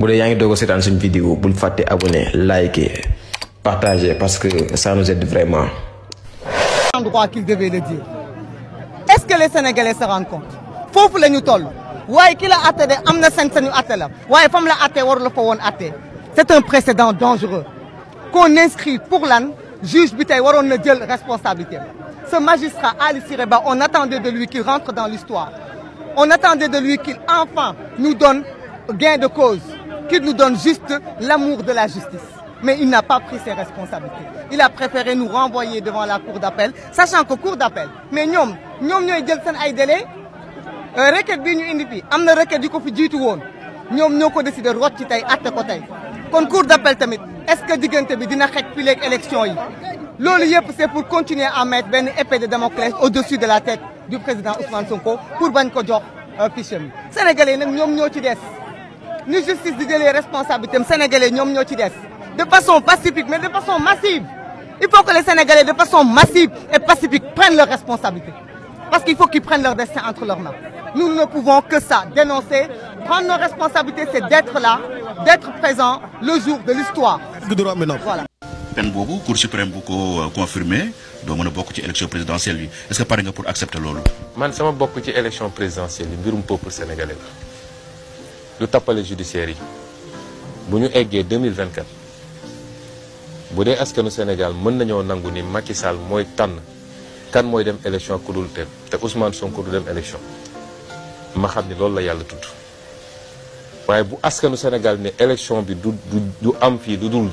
bu dee yaa ngi doog a seetaan suñu vidéo bul fàtte abonner liker partager parce que ça nous aide vraiment. Endroit qu'il devait le dire. Est-ce que les Sénégalais se rendent compte? Foofu la ñu toll waaye ki la atte de am na sañ-sañu atte la waaye fam la atte waru la fa woon atte. C'est un précédent dangereux qu'on inscrit pour lan juge bi tey waroon na jël responsabilité. Ce magistrat Ali Sireba, on attendait de lui qu'il rentre dans l'histoire. On attendait de lui qu'il enfin nous donne gain de cause, qu'il nous donne juste l'amour de la justice. Mais il n'a pas pris ses responsabilités. Il a préféré nous renvoyer devant la cour d'appel, sachant que cour d'appel, mais ñoom ñooy jël seen ay délai requête bii ñu indi fii am na requête yu ko fi jiitu woon ñoom ñoo ko décidé rot ci tey atte ko tey kon cour d'appel tamit est-ce que diggante bi dina xej fileeg élection yi loolu yëpp c'est pour continuer à mettre benn épée de Damoclès au-dessus de la tête du président Ousmane Sonko pour bañ ko jox fichier mi. Sénégalais nag ñoom ñoo ci des ni justice di jëlee responsabilité am Sénégalais ñoom ñoo ci des de façon pacifique mais de façon massive. Il faut que les Sénégalais de façon massive et pacifique prennent leurs responsabilités parce qu'il faut qu'ils prennent leur destin entre leurs mains. Nous ne pouvons que ça, dénoncer, prendre nos responsabilités, c'est d'être là, d'être présent le jour de l'histoire. Voilà. Peine boobu Cour suprême bu ko confirmé doo mën a bokk ci élection présidentielle bi est-ce que pare nga pour accepter loolu. man sama bokk ci élection présidentielle yi mbirum peuple sénégalais la lu tappale judiciaire yi bu ñu eggee 2024 bu dee askanu Sénégal mën nañoo nangu ni Macky Sall mooy tànn kan mooy dem élection ku dul te Ousmane Sonko du dem élection ma xam ni loolu la yàlla tudd waaye bu askanu Sénégal ne élection bi du am fii du dul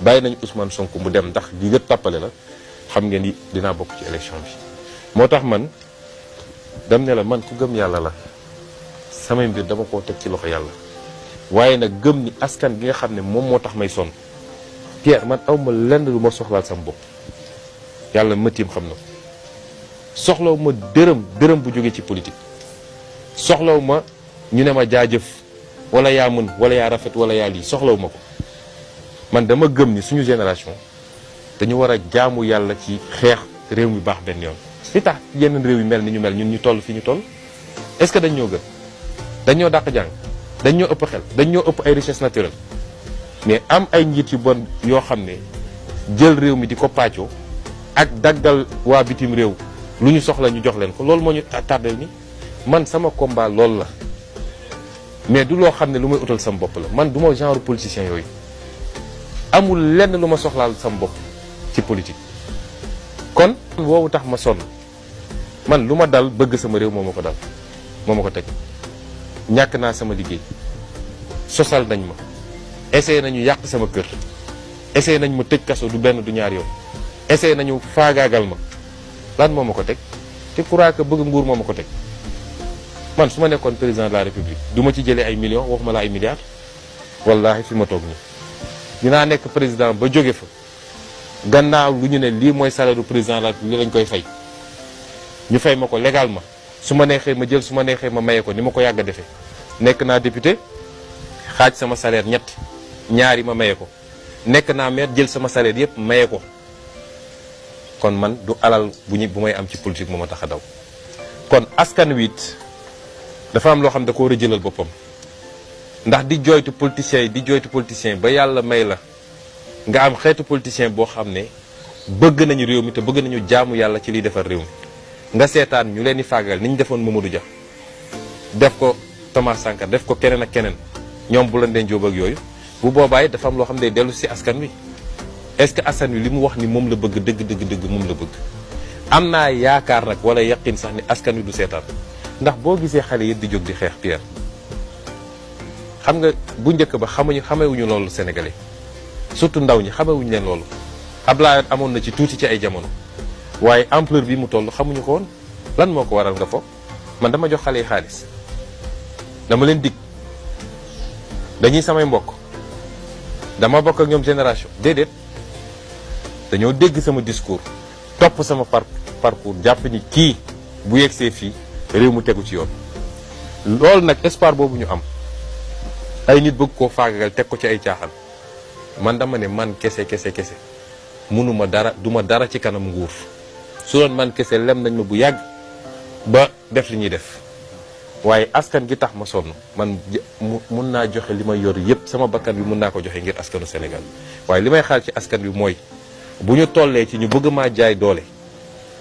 bàyyi nañu Ousmane Sonko mu dem ndax li nga tàppale la xam ngeen ni dinaa bokk ci élection bi. moo tax man dem ne la man ku gëm yàlla la samay mbir dama koo teg ci loxo yàlla waaye nag gëm ni askan gi nga xam ne moom moo tax may sonn Pierre man awma lenn lu ma soxlaal sama bopp yàlla mëtiim xam na soxlaw ma dërëm bu jóge ci politique soxlaw ma ñu ne ma jaajëf wala yaa mën wala yaa rafet wala yaa lii soxlaw ma ko man dama gëm ni suñu génération dañu war a jaamu yàlla ci xeex réew mi baax benn yoon li tax yeneen réew yi mel ni ñu mel ñun ñu toll fi ñu toll est-ce que dañ ñoo gën dañ ñoo dàq jàng dañ ñoo ëpp xel dañ ñoo ëpp ay richesse naturelle mais am ay njiit yu bon yoo xam ne jël réew mi di ko pàccoo ak daggal waa bitim réew lu ñu soxla ñu jox leen ko loolu moo ñu tardel ni man sama combat loolu la mais du loo xam ne lu may utal sama bopp la man du ma genre politicien yooyu amul lenn lu ma soxlaal sama bopp ci politique kon woowu tax ma sonn man lu ma dal bëgg sama réew moo ma ko dal moo ma ko teg ñàkk naa sama liggéey sosal nañ ma essayé nañu yàq sama kër essayé nañ ma tëj kaso du benn du ñaar yoon essayé nañu faagaagal ma lan moo ma ko teg te crois que bëgg nguur moo ma ko teg man su ma nekkoon président de la république du ma ci jëlee ay millions waxuma la ay milliards wallahi fi ma toog nii dinaa nekk président ba jóge fa gannaaw lu ñu ne lii mooy salaire du président de la république lañ koy fay ñu fay ma ko légalement su ma neexee ma jël su ma neexee ma maye ko ni ma ko yàgg a defee nekk naa député xaaj sama salaire ñett ñaari ma maye ko nekk naa maire jël sama salaire yëpp maye ko kon man du alal bu may am ci politique moo ma tax a daw kon askan wi it dafa am loo xam da ko war a jëlal boppam ndax di jooytu politicien ba yàlla may la nga am xeetu politicien boo xam ne bëgg nañu réew mi te bëgg nañu jaamu yàlla ci liy defar réew mi nga seetaan ñu leen di fàggal ni ñu defoon Mamadou Dia def ko Thomas Sankara def ko keneen ak keneen ñoom bu leen den jóob ak yooyu bu boobaay dafa am loo xam ne day dellu si askan wi est-ce que askan wi li mu wax ni moom la bëgg dëgg moom la bëgg am naa yaakaar nag wala yaqin sax ni askan wi du seetaan ndax boo gisee xale yi di jóg di xeex Pierre xam nga bu njëkk ba xamewuñu loolu sénégalais surtout ndaw ñi xamewuñu leen loolu Ablaye amoon na ci tuuti ci ay jamono waaye ampleur bi mu toll xamuñu ko woon lan moo ko waral nga foog man dama jox xale yi xaalis dama leen dig dañuy samay mbokk dama bokk ak ñoom génération déedéet dañoo dégg sama discours topp sama parcours jàpp ni kii bu yegsee fii réew mu tegu ci yoon loolu nag espoir boobu ñu am ay nit bëgg koo faagagal teg ko ci ay caaxaan man dama ne man kese mënuma dara duma dara ci kanam nguur su doon man kese lem nañ ma bu yàgg ba def li ñuy def waaye askan gi tax ma sonn man mun naa joxe li ma yor yëpp sama bakkan bi mun naa ko joxe ngir askanu Sénégal waaye li may xaar ci askan bi mooy bu ñu tollee ci ñu bëgg maa jaay doole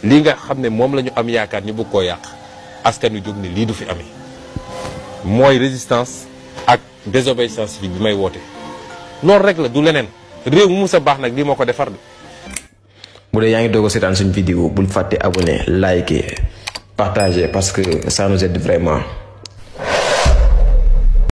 lii nga xam ne moom la ñu am yaakaar ñu bëgg koo yàq askan wi jóg ni lii du fi amee mooy résistance ak désobéissance civique bi may woote loolu rek la du leneen réew mu sa baax nag lii moo ko defar de. bu dee yaa ngi doog a seetaan suñu vidéo bul fàtte abonné liker partager parce que ça nous aide vraiment.